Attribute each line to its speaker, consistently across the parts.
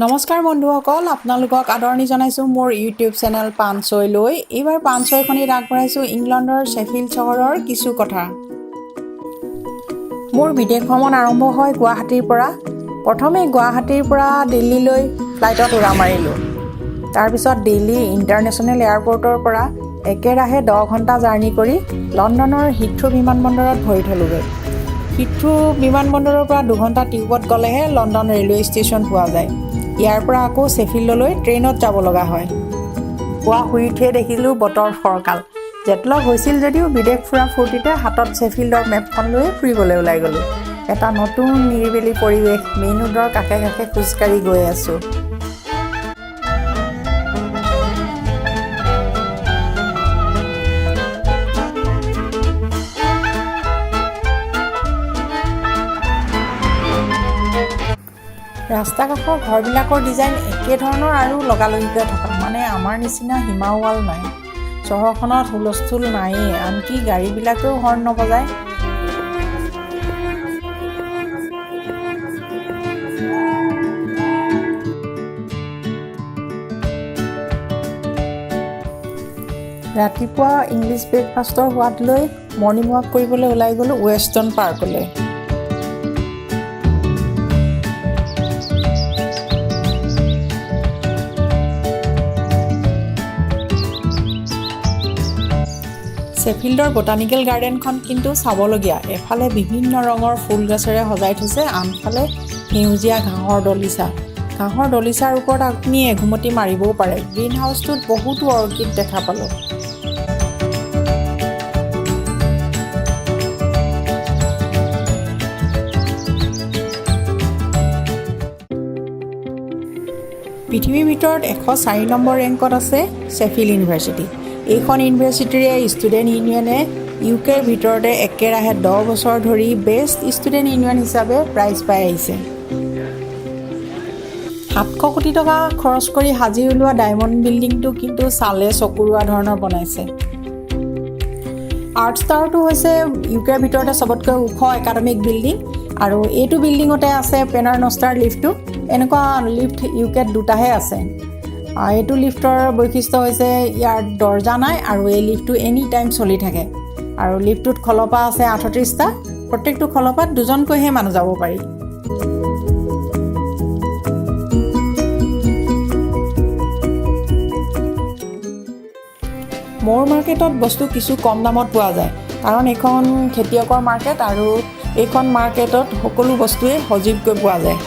Speaker 1: নমস্কাৰ বন্ধুসকল, আপোনালোকক আদৰণি জনাইছোঁ মোৰ ইউটিউব চেনেল পানচৈলৈ। এইবাৰ পানচৈখনিত আগবঢ়াইছোঁ ইংলেণ্ডৰ শ্বেফিল্ড চহৰৰ কিছু কথা। মোৰ বিদেশ ভ্ৰমণ আৰম্ভ হয় গুৱাহাটীৰ পৰা। প্ৰথমে গুৱাহাটীৰ পৰা দিল্লীলৈ ফ্লাইটত উৰা মাৰিলোঁ। তাৰপিছত দিল্লী ইণ্টাৰনেশ্যনেল এয়াৰপৰ্টৰ পৰা একেৰাহে 10 ঘণ্টা জাৰ্ণি কৰি লণ্ডনৰ হিথ্ৰু বিমানবন্দৰত ভৰি থ'লোগৈ। হিথ্ৰু বিমানবন্দৰৰ পৰা 2 ঘণ্টা টিউবত গ'লেহে লণ্ডন ৰেলৱে ষ্টেচন পোৱা যায়। ইয়াৰ পৰা আকৌ শ্বেফিল্ডলৈ ট্ৰেইনত যাব লগা হয়। পুৱা শুই উঠিয়ে দেখিলোঁ বতৰ ফৰকাল। জেটলগ হৈছিল যদিও বিদেশ ফুৰা ফূৰ্তিতে হাতত শ্বেফিল্ডৰ মেপখন লৈয়ে ফুৰিবলৈ ওলাই গ'লোঁ। এটা নতুন নিৰিবিলি পৰিৱেশ। মেইন ৰোডৰ কাষে কাষে খোজকাঢ়ি গৈ আছোঁ। ৰাস্তা কাষৰ ঘৰবিলাকৰ ডিজাইন একেধৰণৰ আৰু লগালগিকৈ থকা, মানে আমাৰ নিচিনা সীমা ৱাল নাই। চহৰখনত হুলস্থুল নায়েই, আনকি গাড়ীবিলাকেও হৰ্ণ নবজায়। ৰাতিপুৱা ইংলিছ ব্ৰেকফাষ্টৰ সোৱাদ লৈ মৰ্ণিং ৱাক কৰিবলৈ ওলাই গ'লোঁ ৱেষ্টন পাৰ্কলৈ। শ্বেফিল্ডৰ বটানিকেল গাৰ্ডেনখন কিন্তু চাবলগীয়া। এফালে বিভিন্ন ৰঙৰ ফুল গছেৰে সজাই থৈছে, আনফালে সেউজীয়া ঘাঁহৰ দলিচা। ঘাঁহৰ দলিচাৰ ওপৰত আপুনি এঘুমটি মাৰিবও পাৰে। গ্ৰীণ হাউচটোত বহুতো অৰ্কিড দেখা পালোঁ। পৃথিৱীৰ ভিতৰত 104 নম্বৰ ৰেংকত আছে শ্বেফিল্ড ইউনিভাৰ্চিটি। এইখন ইউনিভাৰ্চিটিৰে ষ্টুডেণ্ট ইউনিয়নে ইউ কেৰ ভিতৰতে একেৰাহে 10 বছৰ ধৰি বেষ্ট ষ্টুডেণ্ট ইউনিয়ন হিচাপে প্ৰাইজ পাই আহিছে। 700 কোটি টকা খৰচ কৰি সাজি উলিওৱা ডায়মণ্ড বিল্ডিংটো কিন্তু চালে চকুৰোৱা ধৰণৰ বনাইছে। আৰ্চ টাৱাৰটো হৈছে ইউ কেৰ ভিতৰতে চবতকৈ ওখ একাডেমিক বিল্ডিং আৰু এইটো বিল্ডিঙতে আছে পেটাৰ নষ্টাৰ লিফ্টটো। এনেকুৱা লিফ্ট ইউ কেত দুটাহে আছে। এইটো লিফ্টৰ বৈশিষ্ট্য হৈছে ইয়াৰ দৰ্জা নাই আৰু এই লিফ্টটো এনি টাইম চলি থাকে। আৰু লিফ্টটোত খলপা আছে 38টা। প্ৰত্যেকটো খলপাত দুজনকৈহে মানুহ যাব পাৰি। মোৰ মাৰ্কেটত বস্তু কিছু কম দামত পোৱা যায়, কাৰণ এইখন খেতিয়কৰ মাৰ্কেট আৰু এইখন মাৰ্কেটত সকলো বস্তুৱেই সজীৱকৈ পোৱা যায়।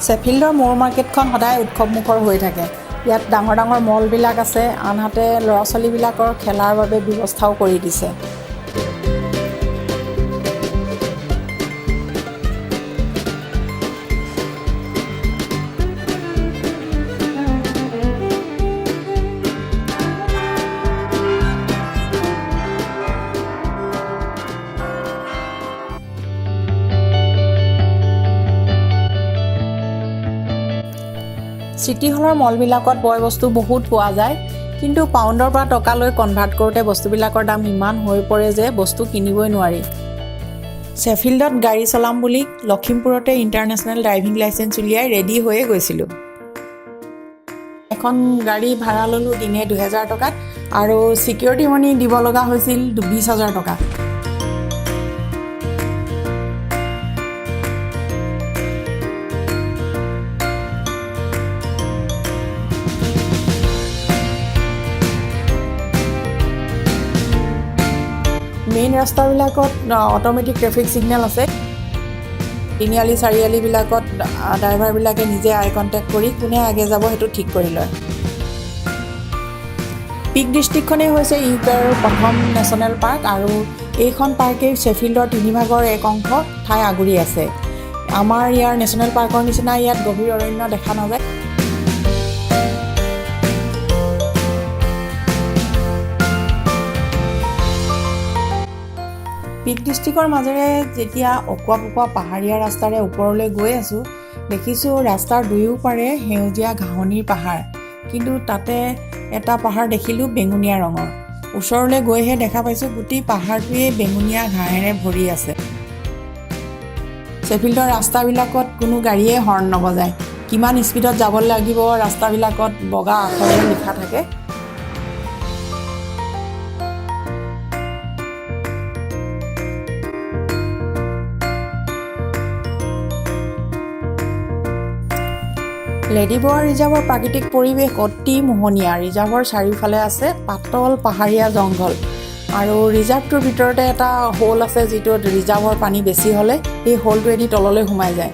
Speaker 1: শ্বেফিল্ডৰ ম'ৰ মাৰ্কেটখন সদায় উৎসৱমুখৰ হৈ থাকে। ইয়াত ডাঙৰ ডাঙৰ মলবিলাক আছে, আনহাতে ল'ৰা ছোৱালীবিলাকৰ খেলাৰ বাবে ব্যৱস্থাও কৰি দিছে। চিটি হলৰ মলবিলাকত বয় বস্তু বহুত পোৱা যায়, কিন্তু পাউণ্ডৰ পৰা টকালৈ কনভাৰ্ট কৰোঁতে বস্তুবিলাকৰ দাম ইমান হৈ পৰে যে বস্তু কিনিবই নোৱাৰি। শ্বেফিল্ডত গাড়ী চলাম বুলি লখিমপুৰতে ইণ্টাৰনেশ্যনেল ড্ৰাইভিং লাইচেঞ্চ উলিয়াই ৰেডি হৈয়ে গৈছিলোঁ। এখন গাড়ী ভাড়া ল'লোঁ দিনে 2000 টকাত আৰু ছিকিউৰিটি মানি দিব লগা হৈছিল 20,000 টকা। মেইন ৰাস্তাবিলাকত অট'মেটিক ট্ৰেফিক ছিগনেল আছে। তিনিআলি চাৰিআলিবিলাকত ড্ৰাইভাৰবিলাকে নিজে আই কণ্টেক্ট কৰি কোনে আগে যাব সেইটো ঠিক কৰি লয়। পিক ডিষ্ট্ৰিক্টখনেই হৈছে ইউ কেৰ প্ৰথম নেশ্যনেল পাৰ্ক আৰু এইখন পাৰ্কেই শ্বেফিল্ডৰ তিনিভাগৰ এক অংশ ঠাই আগুৰি আছে। আমাৰ ইয়াৰ নেশ্যনেল পাৰ্কৰ নিচিনা ইয়াত গভীৰ অৰণ্য দেখা নাযায়। পিক ডিষ্ট্ৰিক্টৰ মাজেৰে যেতিয়া অকোৱা পকোৱা পাহাৰীয়া ৰাস্তাৰে ওপৰলৈ গৈ আছোঁ, দেখিছোঁ ৰাস্তাৰ দুয়োপাৰে সেউজীয়া ঘাঁহনিৰ পাহাৰ, কিন্তু তাতে এটা পাহাৰ দেখিলোঁ বেঙুনীয়া ৰঙৰ। ওচৰলৈ গৈহে দেখা পাইছোঁ গোটেই পাহাৰটোৱেই বেঙুনীয়া ঘাঁহেৰে ভৰি আছে। শ্বেফিল্ডৰ চেফিল্ডৰ ৰাস্তাবিলাকত কোনো গাড়ীয়ে হৰ্ণ নবজায়। কিমান স্পীডত যাব লাগিব ৰাস্তাবিলাকত বগা আখৰেৰে লিখা থাকে। লেডিব'ৰ ৰিজাৰ্ভৰ প্ৰাকৃতিক পৰিৱেশ অতি মোহনীয়া। ৰিজাৰ্ভৰ চাৰিওফালে আছে পাতল পাহাৰীয়া জংঘল আৰু ৰিজাৰ্ভটোৰ ভিতৰতে এটা হোল আছে, যিটোত ৰিজাৰ্ভৰ পানী বেছি হ'লে সেই হোলটোৱেদি তললৈ সোমাই যায়।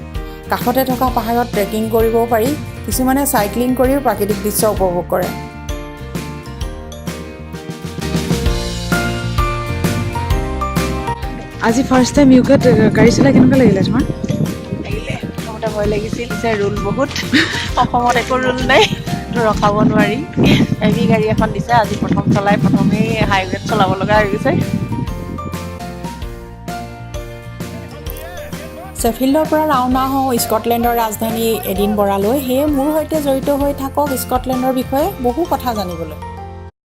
Speaker 1: কাষতে থকা পাহাৰত ট্ৰেকিং কৰিবও পাৰি। কিছুমানে চাইক্লিং কৰিও প্ৰাকৃতিক দৃশ্য উপভোগ কৰে।
Speaker 2: আজি ফাৰ্ষ্ট টাইম ইউকেত গাড়ী চলাই কেনেকুৱা লাগিলে তোমাৰ?
Speaker 3: লাগিলে, প্ৰথমতে ভয় লাগিছিল যে ৰুল বহুত, অসমত একো ৰুল নাই, ৰখাব নোৱাৰি। হেভি গাড়ী এখন দিছে। আজি প্ৰথম চলাই প্ৰথমেই হাইৱেত চলাব লগা হৈ গৈছে।
Speaker 1: চেফিল্ডৰ পৰা ৰাওনা হওঁ স্কটলেণ্ডৰ ৰাজধানী এডিনবৰালৈ। সেয়ে মোৰ সৈতে জড়িত হৈ থাকক স্কটলেণ্ডৰ বিষয়ে বহু কথা জানিবলৈ।